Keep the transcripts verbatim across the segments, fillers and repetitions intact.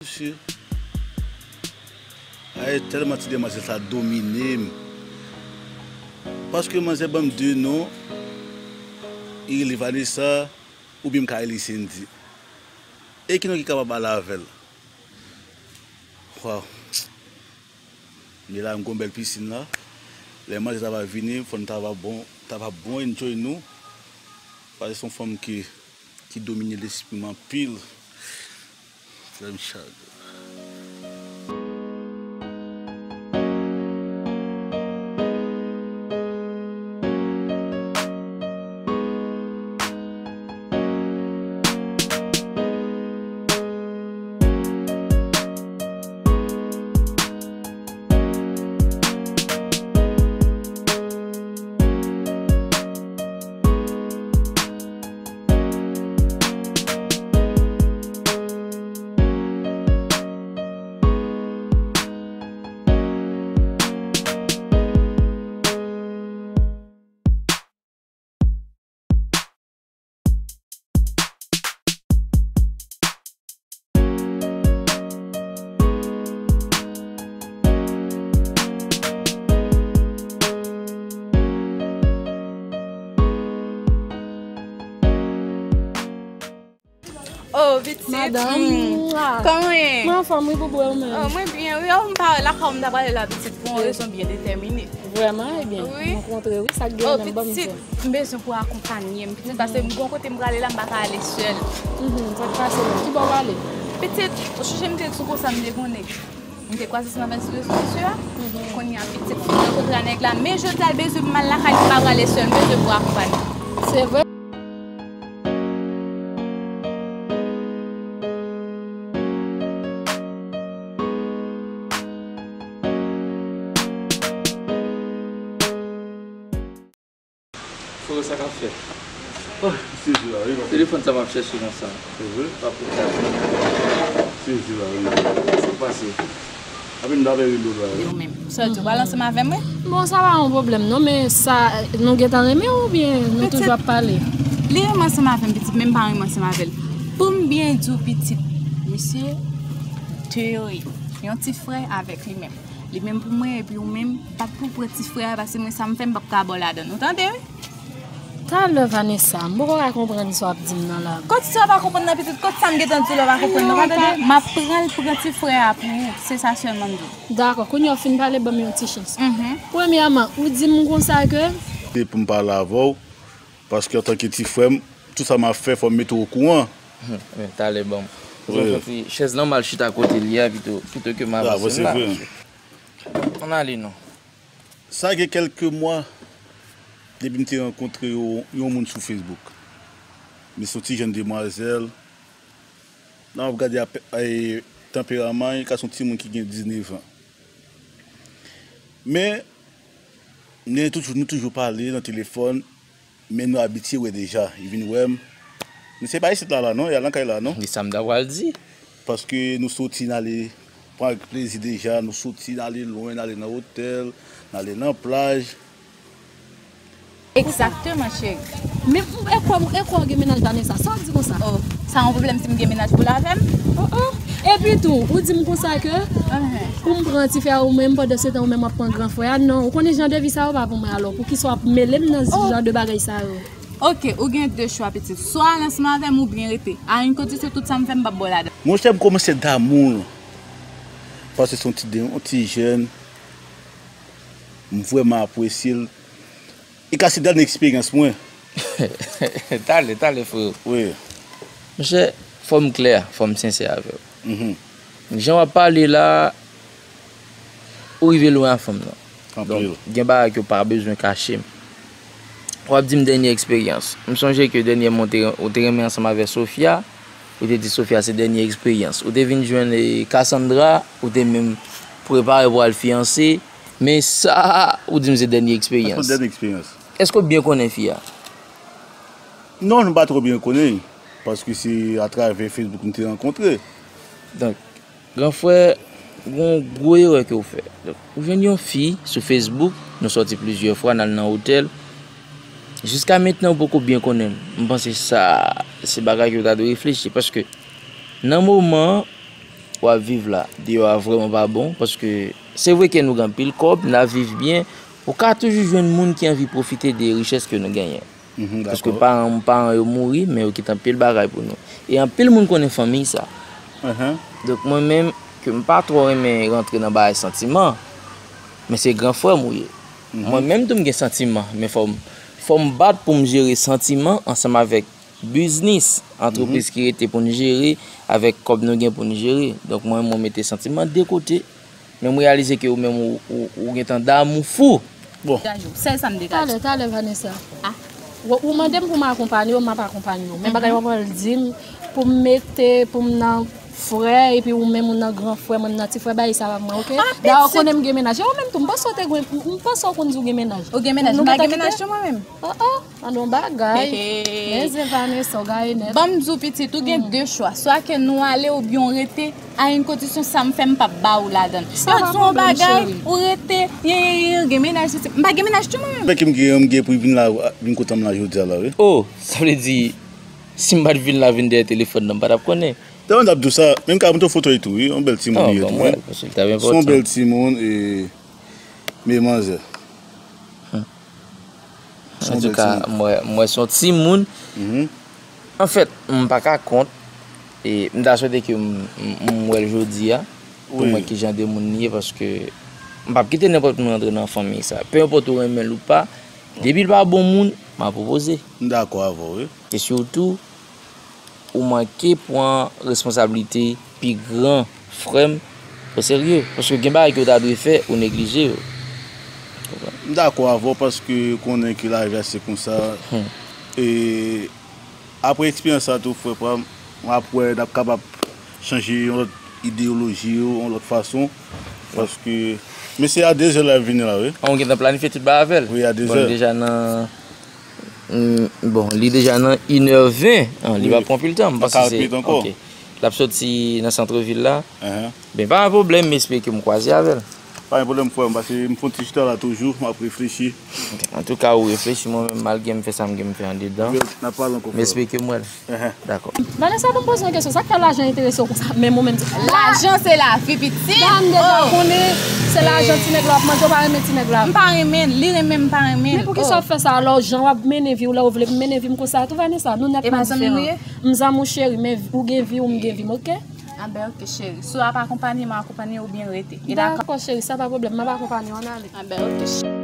Mesye, ay tèlman ti demwazèl sa domine m. Paske manzè ban m de non, li rele Vanessa, oubyen m ka rele Cindy. E ki non ki kapab ale avè l? Waw. Men la, m gon bèl pisin la. Lè manzè ta va vini, fò n ta va bon, ta va bon enjoy nou. Paske se yon fanm ki, ki domine lespri m anpil. Frè m chaje. Oh, pitit. Madanm. Mm. Kòman w ye? Mwen anfòm, wi, boubou, ou menm? Oh, mwen byen, wi. Oh, m pa wè lakay w m ta prale la, pitit, pou yon rezon byen detèmine. Vrèman, ebyen, wi. Mwen kontre, wi, sa k gen nan ban m. Oh, pitit, m bezwen pou w akonpanye m, pitit, paske m gon kote m prale la, m pa ka ale sèl. Mhm, sa k pase menm? Ki bò w prale? Pitit, ou sonje m te di w konsa m te konnen. M te kwaze ansanm avè l sou rezo sosyo a. Mhm. Kounye a, pitit, m rankontre a nèg la, men jodi a, l bezwen pou m al lakay li, m pa prale sèl, m bezwen pou w akonpanye m. Se vre. Frero, sa k ap fèt? Oh, sezi la, wi, papa. Telefòn sa m ap chèche konsa. Se vre? Pa pou ta. Sezi la, wi. Sa k pase? Api m t ap rele w la, wi. Yo menm. Sa w di, w pral ansanm avè m, wi? Bon, sa pa yon pwoblèm, non, men sa, nou gentan renmen oubyen nou toujou ap pale? Pitit, li renmen ansanm avè m, pitit, men m pa renmen ansanm avè l. Pou m byen di w, pitit, misye, de yo ye. Yon ti frè avèk li menm. Li menm pou mwen, epi ou menm, pa t pou pran ti frè a, paske mwen sa m fè, m p ap ka ba w ladan l. Ou tande, wi? Talè, Vanessa, m poko ka konprann sa w ap di m nan la. Kot sa w pa konprann nan, pitit? Kot sa m gentan di w la w pa konprann nan, pa tande? M ap pran l pran ti frè a pou ou, se sa sèlman m di w. Dakò, kounye a w fin pale, ban m yon ti chans. Mhm. Premyèman, ou di m konsa ke... Se pou m pale avè w, paske antanke ti frè m, tout sa m ap fè, fò m mete w okouran. Hmm, men talè ban m. Wi. Ou santi chèz lan m al chita kote l ye a pito, pito ke m avanse m la. Ann ale non. Sa gen kèlke mwa depi m te rankontre yon, yon moun sou Facebook. Men se yon ti jèn demwazèl. Lè w ap gade ap, e, tanperaman, li ka se yon timoun ki gen diznèf an. Men, nou toujou, nou toujou pale nan telefòn. Men nou abitye wè deja, li vin wè m. Men se pa isit la, la non, li al nan kay la non. Li sa m ta pral di. Paske nou soti, n ale pran plezi deja, nou soti, n ale lwen, n ale nan otèl, n ale nan plaj. Egzakteman, cheri. Men e kwa, e kwa w gen mennaj Vanessa? Sa w di konsa? Oh, sa yon pwoblèm si m gen mennaj pou l avè m? Oh, oh. Epi tou, ou di m konsa ke pou m pran ti frè a ou menm, pandan se tan ou menm w ap pran gran frè a. Non, ou konnen jan de vi sa yo pa pou mwen, alò poukisa w ap mele m nan jan de bagay sa yo? Oke, ou gen de chwa, pitit. Swa ale ansanm avè m oubyen rete. A yon kondisyon, tout sa m fè, m p ap ba w ladan. Monchè, m kòmanse damou l. Paske se yon ti de-, yon ti jèn. M vrèman apresye l. E ka se dènye eksperyans mwen. Talè, talè, freo. Wi. Monchè, fò m klè, fò m sensè avè w. Mhm. Jan w ap pale la, ou rive lwen a fanm nan. Anpil. Donk, gen bagay ke w pa bezwen kache m. W ap di m dènye eksperyans. M sonje ke dènyèman ou te, ou te renmen ansanm avè Sofia, ou te di Sofia se dènye eksperyans. Ou te vin jwenn, e, Cassandra, ou te menm prepare pou al fiyanse, men sa, ou di m se dènye eksperyans. Èske w dènye eksperyans? Èske w byen konnen fi a? Non, nou pa twò byen konnen, paske se atravè Facebook nou te rankontre. Donk, gran frè, gon gwo erè ke w fè. Donk, ou jwenn yon fi sou Facebook, nou sòti plizyè fwa, n al nan otèl. Jiska mentnan, ou poko byen konnen l. M panse sa, se bagay ke w ta dwe reflechi, paske nan moman an, w ap viv la, deyò a vrèman pa bon, paske se vre ke nou gen anpil kòb, n ap viv byen, ou ka toujou jwenn moun ki anvi pwofite de richès ke nou genyen. Mhm, paske dakò. Paran, paran yo mouri, men yo kite anpil bagay pou nou. E anpil moun konnen fanmi sa. Mhm. Donk mwen menm, ke m pa twò renmen rantre nan bagay santiman, men se gran frè m ou ye. Mhm. Mwen menm tou m gen santiman, men fò m, fò m bat pou m jere santiman ansanm avèk biznis, antrepriz ki rete pou n jere, avèk kòb nou gen pou n jere. Donk mwen, mwen mete santiman de kote, men m reyalize ke ou menm ou, ou, ou gentan damou fou. Bon. Degaj ou. Sèl sa m degaj. Talè, talè, Vanessa. Ah. Ou, ou mande m pou m akonpanye w, m ap akonpanye w. Men bagay w ap pral di m pou m mete, pou m nan frè, epi ou menm ou nan gran frè, mwen m nan ti frè, bagay sa pa pou mwen, oke? Ah, dayè, ou konnen m gen mennaj. E ou menm tou, m panse w te gen, m panse w konn di w gen mennaj. Ou gen mennaj? M pa gen mennaj tou mwen menm. Oh, oh. An nou bagay. Men zen Vanessa, w gaye nèt. Ban m di w pitit, ou gen de chwa. Swa ke nou ale oubyen w rete a yon kondisyon, sa m fè m p ap ba ou ladan l. Yo di w yon bagay, ou rete, ye, ye, ye, gen mennaj, se, se, m pa gen mennaj tou mwen menm. Fè ke m gen, m gen pou vin la, vin kote m la jodi a la, wi. Oh, sa vle di, si m pa t vin la, vin dèyè telefòn nan, m pa t ap konnen. Dayè, m t ap di w sa, men m ka montre w foto li tou, wi, yon bèl timoun li ye tou, wi. Se yon bèl timoun, e, men manzè. Antouka, m wè, m wè se yon timoun. Anfèt, m pa ka kont. E m ta swete ke m, m, m wè l jodi a, pou m wè ki jan de moun li ye, paske m p ap kite nenpòt moun rantre nan fanmi sa. Pe enpòt ou renmen l ou pa, depi l pa bon moun, m a pwopoze. M dakò avè w, wi. E sitou, ou manke pran responsablite pi gran frè m o serye. Paske gen bagay ke w ta dwe fè, ou neglije yo. M dakò avè w paske konnen ke lavi a se konsa. E apre eksperyans sa tou, frè pa m, m ap wè n ap kapab chanje yon lòt ideyoloji yo, yon lòt fason. Paske mesye a dezè l ap vini la, wi. An, ou gentan planifye tout bagay avè l? Wi, a dezè. Bon, deja nan Mm, bon, li deja nan inè ven. An, li p ap pran anpil tan. M panse se, ok. L ap soti nan sant vil la. Ben, pa gen pwoblèm, m espere ke m kwaze avè l. Pa gen pwoblèm, frè m, paske m fè yon ti chita la toujou, m ap reflechi. Ok. Antouka, ou reflechi, mwen menm, malgre m fè sa m gen m fè andedan, m espere ke m wè l. Dakò. Vanessa, ban m poze yon kesyon. Sa k fè lajan enterese w konsa? Menm ou menm di, lajan se lavi, pitit. Dam deja konnen se lajan ti nèg la w ap manje, w pa renmen ti nèg la. M pa renmen l, li renmen m, m pa renmen l. Men poukisa w ap fè sa alò? Jan w ap mennen vi w la, w vle m mennen vi m konsa tou, Vanessa? Nou nètman diferan. M zanmi w cheri, men ou gen vi w, m gen vi m, oke? A ben, oke, cheri. Si w ap akonpanye, m akonpanye w oubyen rete. Dakò, cheri, sa pa pwoblèm. M ap akonpanye w, ann ale. A ben, oke, cheri.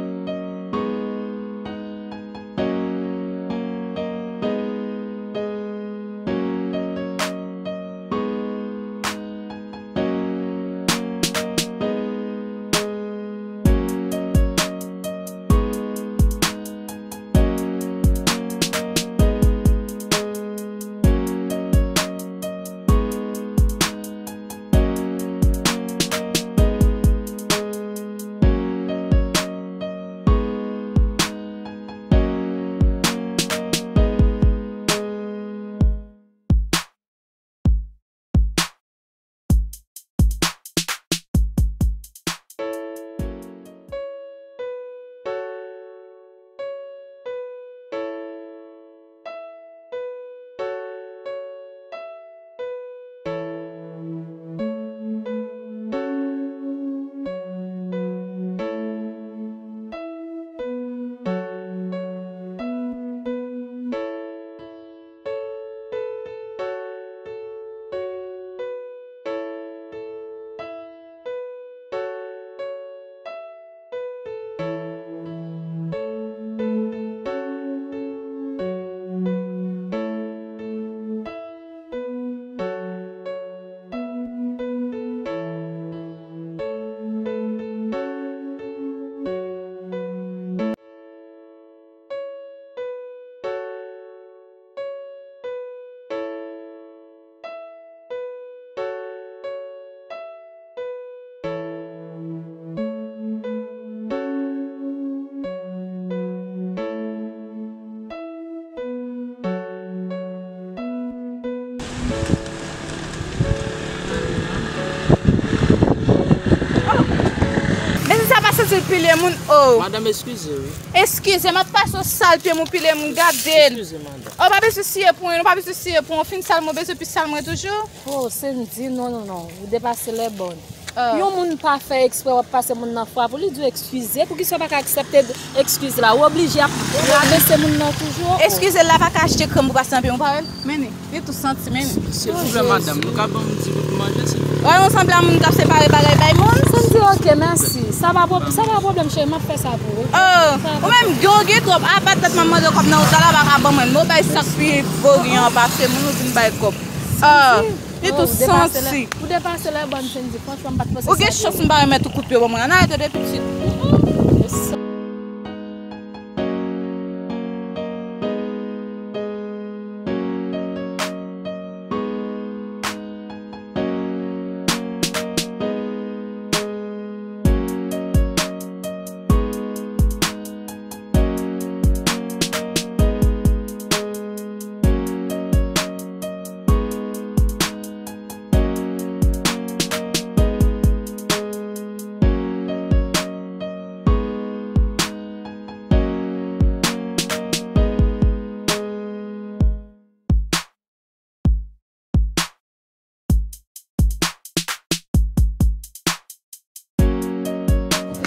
Pile moun, oh. Madanm, eskize, wi. Eskize, m ap pase w sal pye m, ou pile moun, gade l. Eskize, madanm. Oh, pa bezwen siye pou mwen, non, pa bezwen siye pou mwen. Fin sal mwen, bezwen pi sal mwen toujou. Oh, Sendy, non, non, non. Ou depase lè bòn. Ah. Yon moun pa fè eksprè, w ap pase moun nan frap ou, li di w eskize. Poukisa w pa ka aksepte ekskiz la? Ou oblije ap rabese moun nan toujou? Oh. Eskize la pa ka achte krèm pou pase nan pye m, ou pa wè l? Men li, li tou santi, men li. Silvouplè, madanm, nou ka ban m ti bout manje, silvouplè? Wè, nou sanble a moun k ap separe bagay bay moun. Sendy, ok, mèsi. Sa pa pwob-, sa pa pwoblèm, cheri, m ap fè sa pou ou, ok? Oh, ou menm, gen, ou gen twòp. Apa dat m ap mande w kòb nan wout la, la, pa ka ban mwen. Men w bay sa k pi vori an pase moun, ou vin bay kòb. Ah. Li tou santi. Ou depase lè bòn, Sendy. Franchman, m pa t panse sa. Ou gen chans m pa remèt ou kout pye ban mwen. Ann arete de pitit.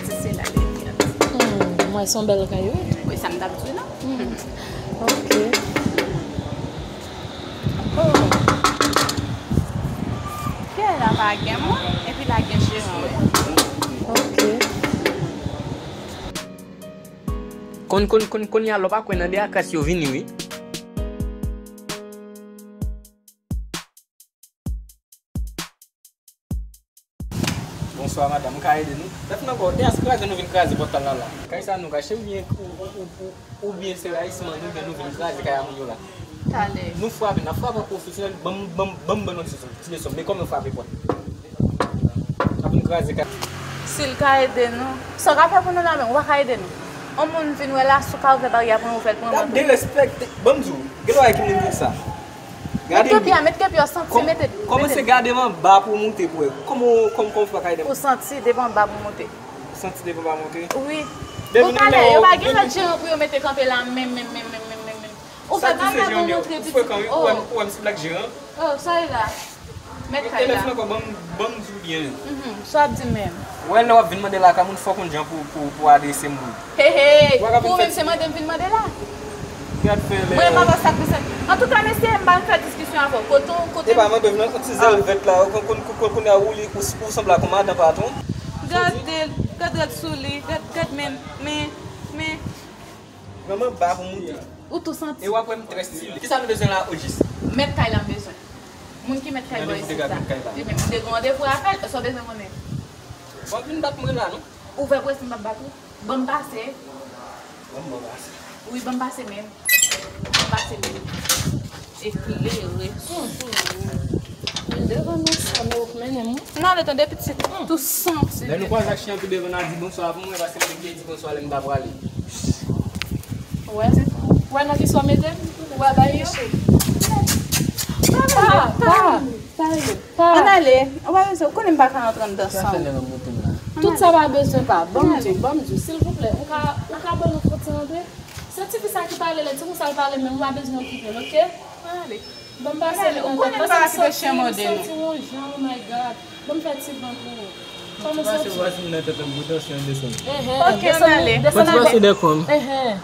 Ti se la, Lilian. Hmm, mwen se yon bèl kay, wi. Wi, sa m t ap di w la. Hmm. Ok. Oh. Kay la pa gen moun, epi la gen jeran, wi. Ok. Konn, konn, konn, kounye a, lè w pa kwè nan de akras yo vini, wi. Bonswa, madanm, m ka ede nou? Tèt nan kò, e as kraze nou vin kraze pòt la la. Kay sa nou ka achte oubyen, ou, ou, ou, ou, oubyen se rayisman nou, oubyen nou vin kraze kay a moun yo la? Talè. Nou frape, n ap frape an pwofesyonèl, ban m, ban m, ban m, ban nou ti, ti leson, men kòman frape pòt. N ap vin kraze kay. Si l ka ede nou, sa w ka fè pou nou la menm, ou pa ka ede nou. On moun vin wè la, si w ka ouvè baryè pou nou, ouvè l pou nou. Gad derespekte, ban m di w, gen lwa ki moun di sa. Met kenpi a, met kenpi a, santi, mete, mete. Kòmanse gade m anba pou w moute pou wè. Kòman, kòman, kòman w fè ka ede m? Ou santi depi anba pou w moute. Ou santi depi anba moute? Wi. Ou talè, yo pa gen lòt jeran pou yo mete kanpe la menm, menm, menm. Ou fè bagay pou w montre pitit. Ou frekan, wi. Ou wè m, ou wè m se blak jeran. Oh, sa e la. Mèt kay la. E lè fin ankò, ban m, ban m di w byen. Mhm, sa w ap di m menm? Wè, lè w ap vin mande lakay moun, fò w konn jan pou, pou, pou adrese moun. Hey, hey, pou ou menm se mande m vin mande la. Gad fè lè. Mwen, m ap sakrifiye. Antouka, mesye, m pa vin fè diskisyon avè w. Kote w, kote w. E pa mande w vin, yon ti zèl vèt la, ou konn, konn, konn, kounye a ou li, ou, ou sanble ak yon madan patwon. Gade l, gad rad sou li, gad, gad men, men, men. Vrèman ba pou moute. Ou tou santi. E w ap wè m trè stile. Kisa nou bezwen la, ojis? Mèt kay la m bezwen. Moun ki mèt kay bò isit la. Li menm, m te gen randevou avè l, sa w bezwen konnen? W ap vin bat mwen la, non? Ouvè pwès m p ap bat ou. Ban m pase. Ban m pase. Wi, ban m pase menm. Ban m pase menm. Eklere sou ou. Devan nou sa, men ou k mennen m, wi. N ale tande pitit. Tou santi. Lè nou kwaze ak chen an tou devan, n a di bonswa pou mwen, paske mwen te di bonswa lè m ta prale. Wè. Wè nan kisa w mete m? Wè, ba Yeshe. Pa, pa, pa, pa. Ann ale. Ou pa bezwen, ou konnen m pa ka antre anndan san ou. Tout sa pa bezwen pa. Ban m di w, ban m di w, silvouplè, ou ka, ou ka ban nou fon ti rantre? Se tifi sa ki pale la, timoun sa l pale menm, ou pa bezwen okipe l, oke? Ale. Ban m pase li nan tèt, paske m santi, m santi yon jan, oh my God. Ban m fè ti ban pou ou. Kòman w santi? Vwazin nan tèt m, pou tansyon an desann. Enhen, ok, desann, ann ale. Desann avè m. Enhen.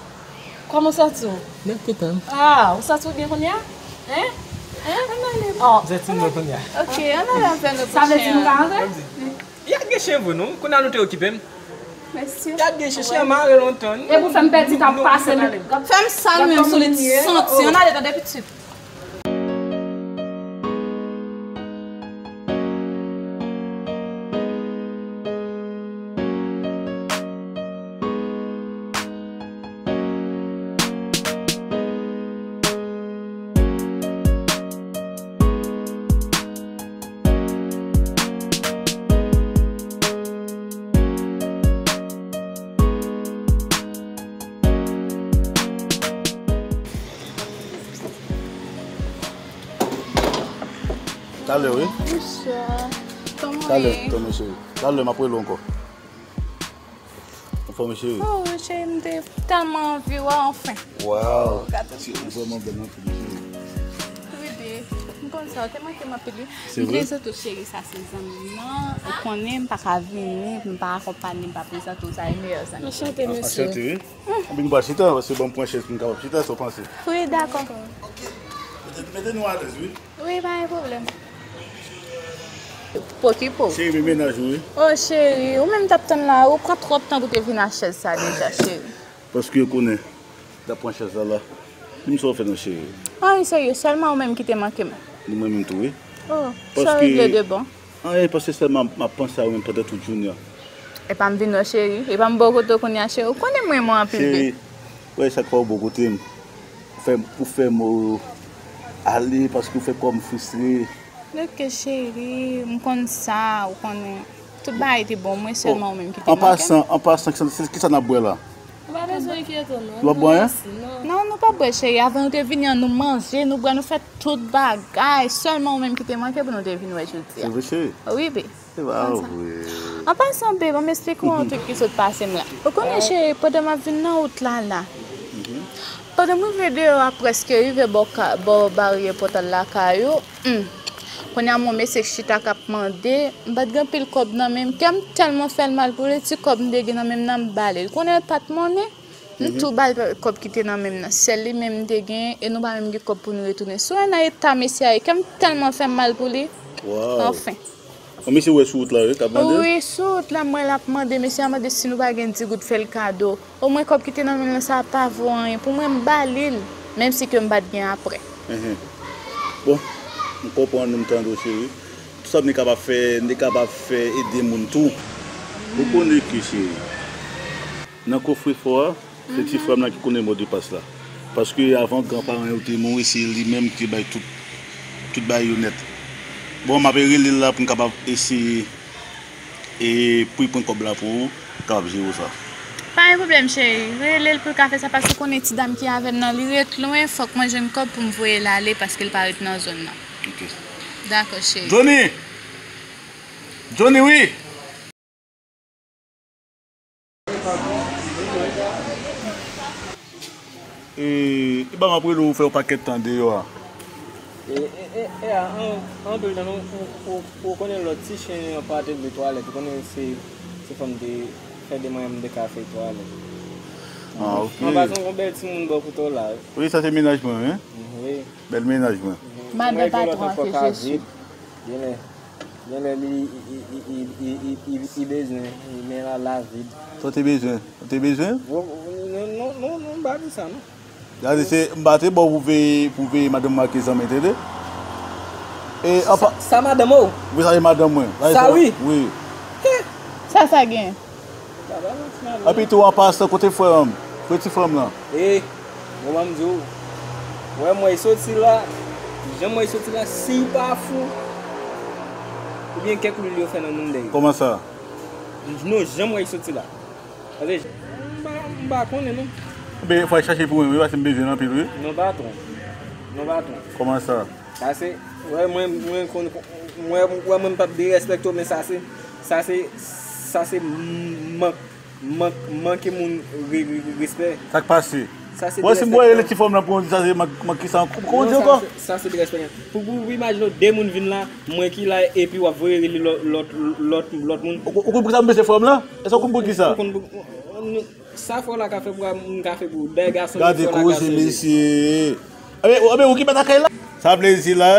Kòman w santi w? Byen kontan. Ah, ou santi w byen kounye a? Hein? Hein? Ann ale. Oh. Zè ti mwen kounye a. Ok, ann ale avè nou pou chen an. Sa vle di nou ka antre? Y ap gen chen vre non. Kounye a nou te okipe m. Mèsi. Y ap gen chen, chen an mare lontan. E pou fè m pèdi t ap pase nou. Fè m sal menm sou li ti santi. Ann ale tande pitit. Talè, wi. Bonswa. Kòman w ye? Talè, kòman cheri? Talè, m ap rele w ankò. Fò m cheri. Oh, cheri, m te tèlman anvi wè w, anfen. Wow. Gade. Ou vrèman bèl anpil, cheri. Wi, babe. M konn sa, ou te manke m anpil, wi. Se vre? M te prezante w, cheri, sa se zanmi m nan. Ou konnen m pa ka vini, m pa akonpanye, m pa prezante w, sa e meyè zanmi m. Anchante, mesye. Anchante, wi. Anpil m pral chita, paske ban m pran chèz pou m kapab chita, sa w panse? Wi, dakò. Ok. Mete, mete nou alèz, wi. Wi, pa gen pwoblèm. Pokipo. Cheri, men mennaj ou, wi. Oh, cheri, ou menm t ap tann la, ou pran twòp tan pou te vin ak chèz sa deja, cheri. Paske ou konnen, t ap pran chèz la la. Di m sa w fè non, cheri. Anyen, serye, sèlman ou menm ki te manke m. Ni mwen menm tou, wi. Oh, sa regle de bon. Anyen, paske sèlman m ap panse a ou menm pandan tout jounen an. Epa m vin wè cheri, epa m bò kote w kounye a cheri, ou konnen m renmen w anpil, babe. Cheri, wè sa k fè w bò kote m. Ou fè, ou fè m ale paske ou fè kò m fristre. Ok, cheri, m konn sa, ou konnen. Tout bagay te bon, mwen sèlman ou menm ki te manke m. An pasan, an pasan, kisa, kisa n ap bwè la? Ou pa bezwen enkyete w, non. Nou p ap bwè anyen? Mèsi, non. Non, nou p ap bwè, cheri. Avan nou te vini an, nou manje, nou bwè, nou fè tout bagay. Sèlman ou menm ki te manke pou nou te vin wè jodi a. Se vre, cheri? Wi, babe. Se pa vre. An pasan, babe, ban m esplike w yon trik ki sot pase m la. Ou konnen, cheri, pandan m ap vin nan wout la, la. Pandan m rive deyò a, prèske rive bò ka, bò baryè pòtal lakay ou, hmm. Kounye a, m wè mesye k chita k ap mande, m pa t gen anpil kòb nan men m, kè m tèlman fè l mal pou li, ti kòb m te gen nan men m nan, m ba li l. Konnen l pa t monnen, m tou ba l kòb ki te nan men m nan. Sèl li menm m te gen, e nou pa menm gen kòb pou nou retounen. Si w wè nan eta mesye a ye, kè m tèlman fè m mal pou li. Anfen. Yon mesye ou wè sou wout la, wi, k ap mande? Wi, sou wout la, m wè l ap mande. Mesye a mande si nou pa gen di goud fè l kado. Omwen kòb ki te nan men l lan, sa pa vo anyen. Pou mwen, m ba li l, menm si ke m pa t gen apre. Bon, m konprann ou, m tande w, cheri. Tout sa m te kapab fè, m te kapab fè ede moun tou. Ou konnen ke, cheri, nan kofrefò a, se ti frè m lan ki konnen modpas la. Paske avan granparan yo te mouri, se li menm ki te bay tout, tout bagay yo nèt. Bon, m ap rele l la pou m kapab eseye e pou l pran kòb la pou ou, kapab jere w sa. Pa gen pwoblèm, cheri. Rele l pou l ka fè sa, paske ou konnen ti dam ki avè m nan, li ret lwen, fòk mwen jwenn kòb pou m voye l ale, paske l pa ret nan zòn nan. Ok. Dakò, cheri. Johnny! Johnny, wi! E, e ba m ap rele w, ou fè yon pakèt tan deyò a. E, e, e, e a, an, anpil tan, non, ou, ou, ou konnen lòt ti chen an pa te vle twalèt, ou konnen se, se fò m te fè de mwayen m te ka fè twalèt. Ah, ok. An pasan, yon bèl timoun bò kote w la. Wi, sa se mennaj mwen, wi. Wi. Bèl mennaj mwen. Madan patwon an, se Jezi. Genlè, genlè li, li, li bezwen, men la, la vid. Sa w te bezwen? Ou te bezwen? Non, non, non, non, non, m pa di sa, non. Gade, se, m pa te ba w pou veye, pou veye madanm mwen ak zanmi, tande? E, sa, anpa- sa madanm ou? Wi, sa se madanm mwen. Sa, wi? Wi. Sa, sa gen? Epi tou, an pasan, kote frè m? Kote ti frè m lan? E, bon, ban m di w, wè m wè l soti la, jan m wè l soti la, si l pa fou, oubyen kèk lwil yo fè nan moun dèyè. Kòman sa? Non, jan m wè l soti la. Paske, m pa, m pa konnen, non. Ebyen, fò w chache pou mwen, wi, paske m bezwen l anpil, wi. Non, patwon. Non, patwon. Kòman sa? Paske, wè, mwen, mwen konn, mwen, wè, mwen p ap derespekte w, men sa se, sa se, sa se mank, mank, manke moun re-, re-, re-, respè. Sa k pase? Sa se derespektan. Bon, si m voye rele ti frè m lan pou yon di sa se mank, mank kisa ankò? Kòman w di ankò? Non, sa se, sa se derespektan. Pou, pou, pou imajine w, de moun vin la, mwen ki la, epi w ap voye rele lòt, lòt, lòt, lòt moun. Ou, ou konn poukisa m bezwen frè m lan? Èske w konn poukisa? Ou konn pou, Sa fò la ka fè pou m ka fè pou dè gason. Gade koze mesye. Anben, anben, ou ki bat lakay la? Sa vle di la,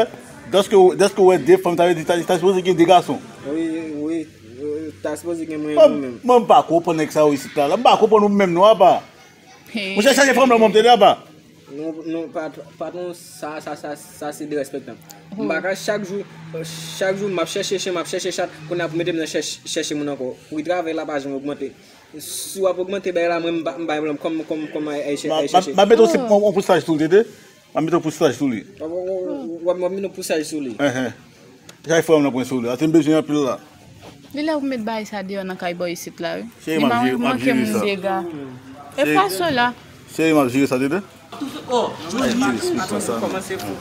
dèske, dèske w wè de fanm, sa vle di ta, ta sipoze gen de gason. Wi, wi, ta sipoze gen mwen menm. Mwen, m pa konprann nèg sa yo isit la, la. M pa konprann ou menm non, apa. Monchè, chache fanm lan, mwen, m tande, apa. Non, non, pat-, patwon, sa, sa, sa, sa se derespektan. M pa ka chak jou, chak jou m ap chèche chen, m ap chèche chat, kounye a pou mete m nan chèch-, chèche moun ankò. Pri travay la pa janm ogmante. Si w ap ogmante bagay la, mwen, m pa, m pa gen pwoblèm. Kòm, kòm, kòm ay, ay chè-, ay chèche. M ap mete yon ti, yon, yon pousaj sou li, tande? M ap mete yon pousaj sou li. W ap, w ap, w ap mete yon pousaj sou li. Enhen. Sa e frè m nan pran sou li. Sa te m bezwen anpil la. Li lè pou met bagay sa deyò nan kay bò isit la, wi. Cheri, m ap jere, m ap jere sa. Li pa manke moun dega. E fason la. Cheri, m ap jere sa, tande? Oh, Johnny, patwon kòmanse fou.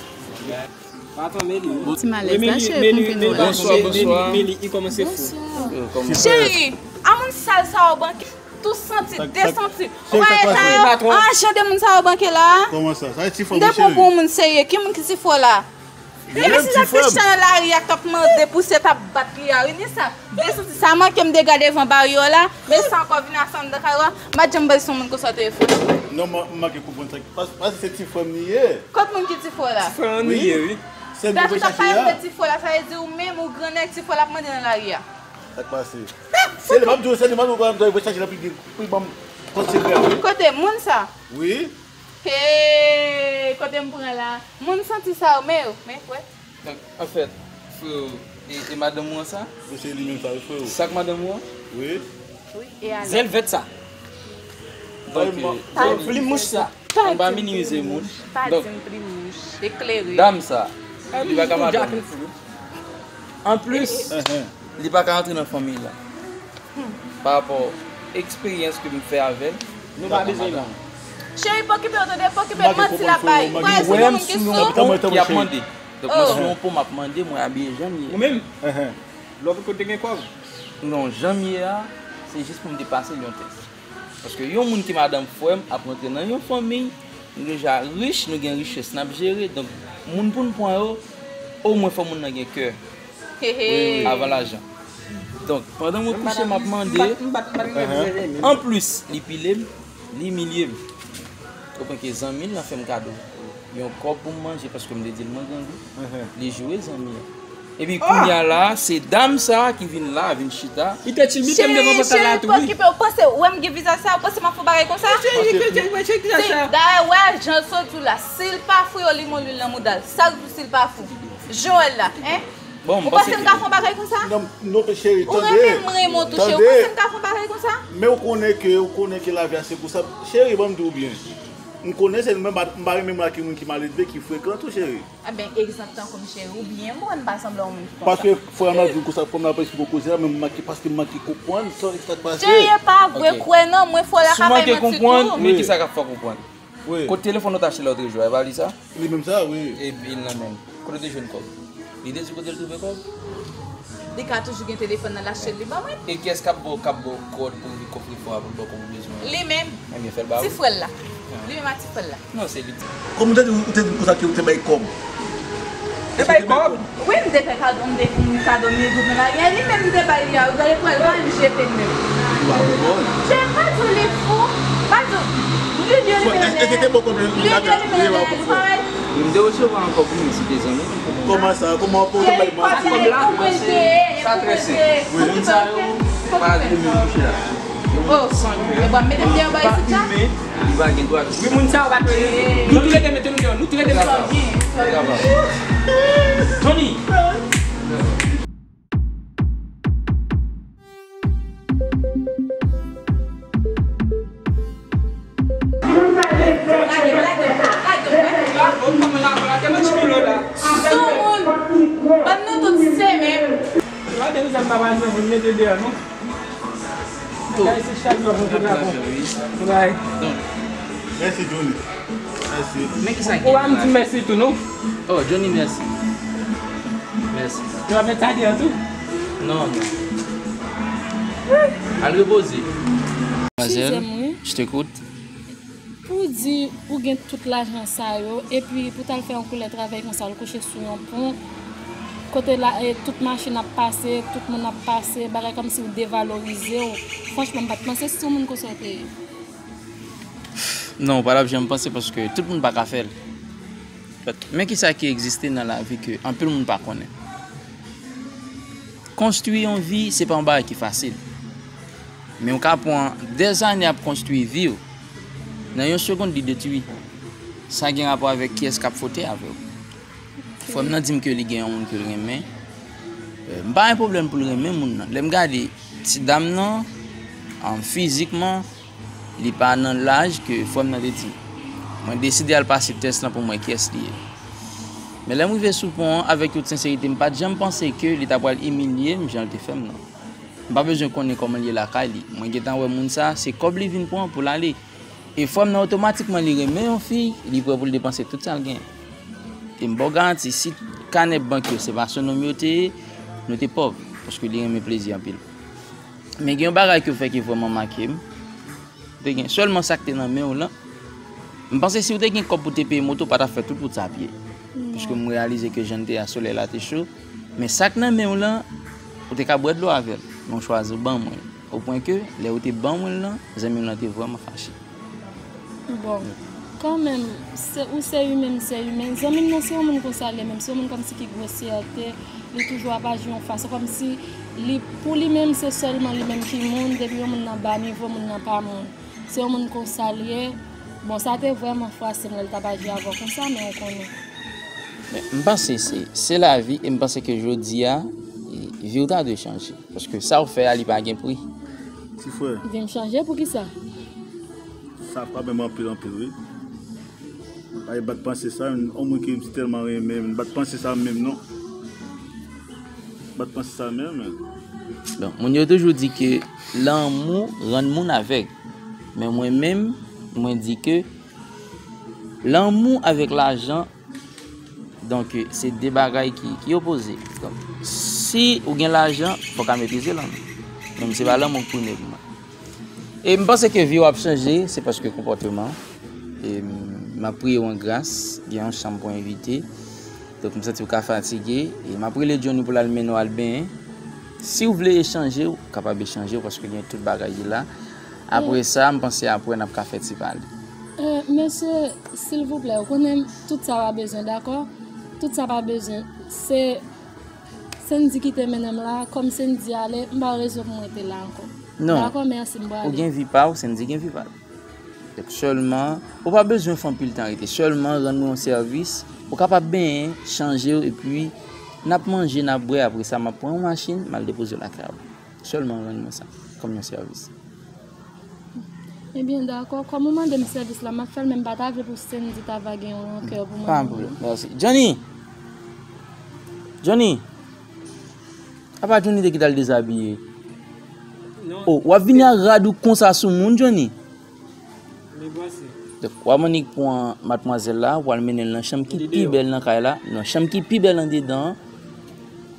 Patwon, men li. Ti malèz la, cheri, pou m vin wè. Bonswa, bonswa. Men li, men li kòmanse fou. Cheri, a moun sal sa w banke. Tou santi, desanti. Ou pa wè sa yo? Ah, jan de moun sa yo banke la a. Kòman sa? Sa e ti frè m wi, cheri. M te pran pou yon moun serye. Ki moun ki ti frè w la? Epi si sa Christian nan lari a k ap mande pou se t ap bat li a, wi, ni sa. Desanti sa manke m dega devan bari yo la, men sa ankò vin ase anndan kay ou a, m pa t janm bay son moun konsa telefòn. Non, m manke konprann sa. Pas- Paske se ti frè m li ye. Kot moun ki ti frè w la? Ti frè an nou ye, wi. Sèl nou vle chache a. Ti frè w la, sa vle di ou menm ou grannèg ti frè l ap mande nan lari a. Sa k pase? Se li, m ap di w, se li, m ap di w, m ap di w, vle chache nan pi, pi ban m kòd sekrè a, wi. Kote moun sa? Wi. Hey, kote m pran la? Moun santi sa yo, men yo, men, wè. Donk, anfèt, frè w, e, e madanm ou an sa? Wi, se li menm sa, wi, frè w. Sa k madanm ou an? Wi. Wi, e alò? Zèl vèt sa. Donk, euh, plim mouch sa. Ann pa minimize moun. Pa di m plim mouch. Eklere. Dam sa, li pa ka madanm. Anplis, li pa ka antre nan fanmi la. Pa rapò eksperyans ke m fè avè l, nou pa bezwen li. Cheri, pa okipe w, tande, pa okipe l, manti l ap bay. Ou pa wè se yon moun ki sou? Ki ap mande. Donk, mwen sou yon pon, m ap mande, mwen abiye jan m ye. Ou menm? Lè w kote gen kòb? Non, jan m ye a, se jis pou m te pase l yon tès. Paske yon moun ki madanm frè m ap rantre nan yon fanmi, nou deja rich, nou gen richès n ap jere. Donk, moun pou n pran yo, omwen fò moun nan gen kè avan lajan. Donk, pandan mwen kouche, m ap mande. Anplis, li pile m, li imilye m. Ou konprann ke zanmi l lan fè m kado yon kòb pou m manje paske m te di l mwen grangou. Li joure zanmi an. Epi kounye a la, se dam sa a ki vin la, vin chita. Li te tilbite m devan pòt la tou, wi. Cheri, pa okipe w, panse, ou wè m gen vizaj sa, ou panse m ap fè yon bagay konsa? Dayè, wè, jan l sot di w la, si l pa fou, yo limon lwil nan mouda l. Sa l di w si l pa fou? Joel la, en? Ou panse m ka fè yon bagay konsa? Non, non, cheri, tande. Ou renmen m, renmen w tou, cheri. Ou panse m ka fè yon bagay konsa? Men ou konnen ke, ou konnen ke lavi a se konsa. Cheri, ban m di w byen. M konnen se nou, men m pa, m pa renmen m ak yon moun ki maledve, ki frekan tou, cheri. Eben, egzanp tankou m, cheri, ou byen bon, pa sanble yon moun ki konsa. Paske frè m ap di m konsa, frè m ap eksplike w koze a, men m manke, paske m manke konprann sa, sa k pase. Cheri, e pa vre, kwè nan mwen, frè w la ka bay manti tou. Si w manke konprann, men kisa k ap fè w konprann? Wi. Kot telefòn ou t achte lòt jou a, e pa li sa? Li menm sa, wi. Epi l nan men l. Kote w te jwenn kòb? Li te di kote l twouve kòb? Li ka toujou gen telefòn nan, l achte l, li ban mwen. E kiyès k ap ba w, k ap ba w kòd pou w vin kòfrefò a, pou l ba w kòb ou bezwen an? Li menm. Ebyen, fè l ba ou. Ti frè l la. Li menm ak ti frè l la. Non, se li. Kòm ou te di, ou te di konsa ke ou te bay kòb. Te bay kòb? Wi, m te fè kado, m te fè kado mil goud nan lari a, li menm m te bay li a, wi, gade frè l pa menm jete l menm. Li pa bon. Chè, pa di w li fou, pa di w. Li di li menm. Li di li menm, li pa bay. M te resevwa ankò pou mwen, se te zanmi m. Kòman sa? Kòman pou te bay manti? Sa trè senp. Moun sa yo pa renmen mouche la. Yo moun san kè. Yo pa imen, li pa gen dwa. Wi, moun sa yo pa renmen. Nou toulède mete nou deyò. Nou toulède mete nou deyò. Tony! Sou moun, ban nou tout se menm. Gade nou sa m pa pral jwenn pou n mete deyò, non. Bagay se chak jou ap yon kout rapò. Bay. Mèsi, Johnny. Mèsi. Men kisa ki gen la? Ou pa m di mèsi tou, non? Oh, Johnny, mèsi. Mèsi. Yo ap met sa deyò tou? Non, non. Al repoze. Mademoiselle, je t'écoute. Pou w di ou gen tout lajan sa yo, epi pou w t al fè yon koulè travay konsa, al kouche sou yon pon, kote la, e, tout machin ap pase, tout moun ap pase, bagay kòmsi w devalorize w. Franchman, m pa t panse se yon moun konsa w te ye. Non, w pa t ap janm panse paske tout moun pa ka fè l. Men kisa ki egziste nan lavi ke anpil moun pa konnen. Konstwi yon vi, se pa yon bagay ki fasil. Men w ka pran dèzane ap konstwi vi w, nan yon segonn li detwi. Sa gen rapò avèk kiyès k ap fwote avè w. Frè m nan di m ke li gen yon moun ke l renmen. Euh, m pa gen pwoblèm pou l renmen moun nan. Lè m gade ti dam nan, an, fizikman, li pa nan laj ke frè m nan te di. Mwen deside al pase tès lan pou m wè kiyès li ye. Men lè m rive sou pon an, avèk tout senserite, m pa t janm panse ke li ta pral imilye m jan l te fè m nan. M pa bezwen konnen kòman l ye lakay li. Mwen gentan wè moun sa, se kòb li vin pran pou l ale. E frè m nan otomatikman li renmen yon fi, li prè pou l depanse tout sa l genyen. E m ba w garanti, si kanè bank yo se pa sou non m yo te ye, nou te pòv, paske li renmen plezi anpil. Men gen yon bagay ke w fè ki vrèman make m. Ou te gen sèlman sa k te nan men w lan. M panse si w te gen kòb pou te peye moto, w pa t ap fè tout wout sa a pye. Paske m reyalize ke jan n te a, solèy la te cho. Men sa k nan men w lan, ou te ka bwè dlo avè l. Men w chwazi w ban mwen l. Opwen ke, lè ou te ban mwen l lan, zanmi w lan te vrèman fache. Bon, kanmenm, se, ou se imen, m se imen. Zanmi m nan se yon moun konsa l ye menm. Se yon moun kòmsi ki gwo syète, li toujou ap aji yon fason kòmsi li, pou li menm, se sèlman li menm ki moun, depi yon moun nan ba nivo, moun nan pa moun. Se yon moun konsa l ye. Bon, sa te vrèman fwasen m lè l t ap aji avè w konsa, men ou konnen. Men, m panse se, se lavi, e m panse ke jodi a, vi w ta dwe chanje. Paske sa w fè a, li pa gen pri. Ti frè, Vin chanje pou ki sa? Sa pa menm anpil anpil wi. Ay bat panse sa, yon moun ki m si tèlman renmen, bat panse sa menm non. Bat panse sa menm. Bon, moun yo toujou di ke lanmou rann moun avèg. Men mwen menm, mwen di ke lanmou avèk lajan, donk, se de bagay ki, ki opoze. Donk, si ou gen lajan, fò w ka meprize lanmou. Menm se pa lanmou k premye pou mwen. E m panse ke vi w ap chanje, se paske konpòteman. E m ap priye w an gras, gen yon chanm pou envite. Donk, m santi w ka fatige. E m ap rele Johnny pou l al mennen w al benyen. Si w vle echanje, w kapab echanje w paske gen tout bagay ki la. Apre sa, m panse apre n ap ka fè ti pale. Eh, mesye, silvouplè, ou konnen tout sa pa bezwen, dakò? Tout sa pa bezwen. Se Sendy ki te mennen m la, kòm Sendy ale, m pa wè rezon pou mwen rete la ankò. Non. Dakò, mèsi, m Ou prale. Gen vi pa w, Sendy gen vi pa l. Donk sèlman, ou pa bezwen fè anpil tan rete. Sèlman rann mwen yon sèvis. Ou kapab benyen, chanje w, epi n ap manje, n ap bwè. Apre sa, m ap pran yon machin, m al depoze w lakay ou. Sèlman rann mwen sa, kòm yon sèvis. Ebyen, dakò. Kòm ou mande m sèvis la, m ap fè l, men m pa ta vle pou Sendy ta va gen yon rankè pou mwen. Pa gen pwoblèm. Mèsi. Johnny! Johnny! Apa Johnny te kite al dezabiye? Non. Oh, w ap vini ak rad ou konsa sou moun, Johnny? Li panse. Donk, w ap annik pran matmwazèl la, w al mennen l nan chanm ki pi bèl nan kay la, nan chanm ki pi bèl andedan an.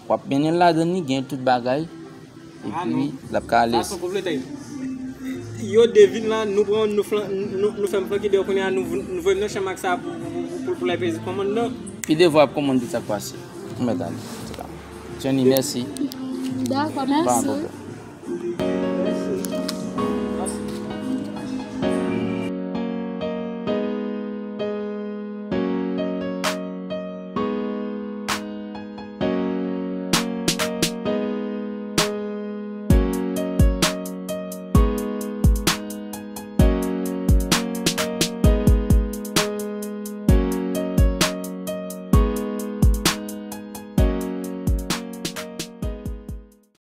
W ap mennen l ladan li, gen tout bagay. Epi, l ap ka ale. Sa se yon konplotay. Yo devin la, nou pran, nou flan, nou, nou fè m flanke deyò kounye a, nou, nou voye m nan chanm ak sa pou, pou, pou, pou, pou l al peze kòmandan. Pi devwa ap kòmande sa k pase. Ou mèt ale, an tou ka. Johnny, mèsi. Dakò, Pa gen mèsi. Pwoblèm.